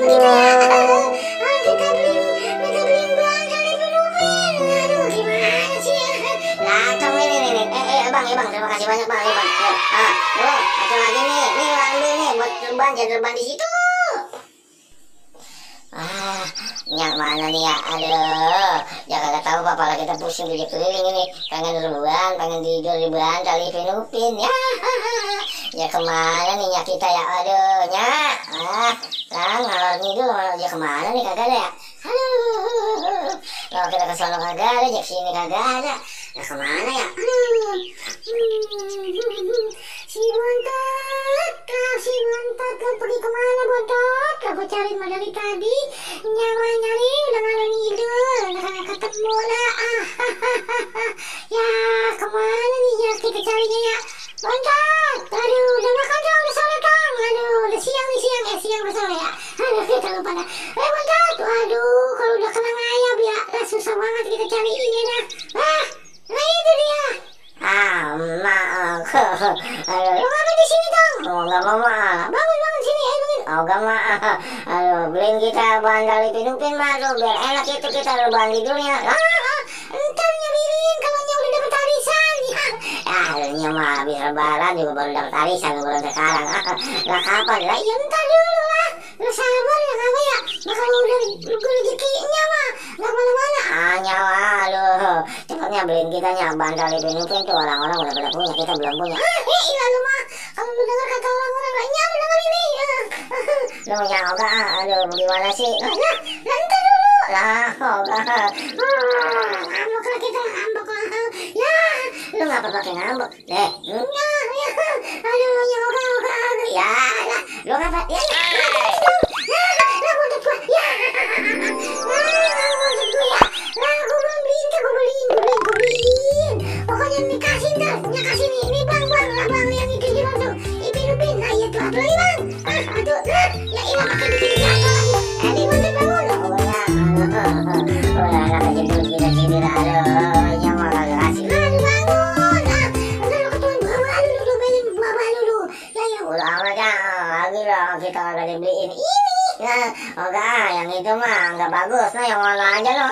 begitu ya. Kita beli bang dari Filipin. Aduh gimana sih? Datang nih. Bang, terima kasih banyak bang. Bang. Tuh, satu lagi nih ambil nih buat terbang di situ. Yang mana nih ya? Aduh, ya kagak tahu apa kita pusing kerja keliling ini. Pengen tidur rebuan kali Filipin ya. Ya kemana nih ya kita ya? Aduh, nya. Ngalor ngidul ya kemana nih kagak ada ya? Aduh, kalau kita ke sono kagak ada, ya sini kagak ada. Ya kemana ya? Si Bontot, lo pergi kemana Bontot? Aku cari dari tadi, nyari udah ngalor ngidul, udah kagak ketemu lah. Ya kemana nih ya kita carinya ya? Bontot, aduh udah makan dong, udah sore Kang, aduh udah siang udah sore ya. Aduh kita lupa dah. Bontot, waduh kalau udah kena ngayap ya, susah banget kita cariinnya dah. Nah itu dia. Maaf. Aduh, lo ngapa di sini Kang? Oh nggak mau bangun sini, bangun. Oh nggak mau. Aduh, beliin kita bahan kali Filipin mah tuh biar enak itu kita rebahan tidurnya. Ntar nyariin kalau udah dapet arisan ya. Akhirnya mah habis lebaran juga baru dapet arisan baru sekarang. Lah kapan? Lah ya ntar dulu lah. Lu sabar ya apa ya? Nah kalau udah rezekinya mah nggak kemana-mana. Nyawa lu. Cepatnya beliin kita bahan kali Filipin tuh orang-orang udah pada punya, kita belum punya. Ilah lu mah. Kalau lu dengar kata orang-orang lainnya lu dengar ini. Lu nyawa aduh gimana sih? Lah ntar dulu. Lah ngambek lah kita ngambek lah. Ya lu ngapa pakai ngambek? Ya. Aduh nyawa ya lah lu ngapa? Ya lah bontot gua. Ya bontot gua ya. Lah gua belum beliin. Pokoknya nih kasih nih. Ini bang yang itu jelas tuh. Ipin. Nah iya tuh lagi bang. Aduh ya ilah pakai bikin jatuh lagi. Adi bontot bangun. Udah anak aja dulu kita sini lah. Aduh nyawa kagak kasih. Aduh bangun. Udah lu ketuan bawa dulu. Ya udah amat ya. Lagi lah kita kagak dibeliin ini. Nah, yang itu mah nggak bagus. Nah yang warna aja loh.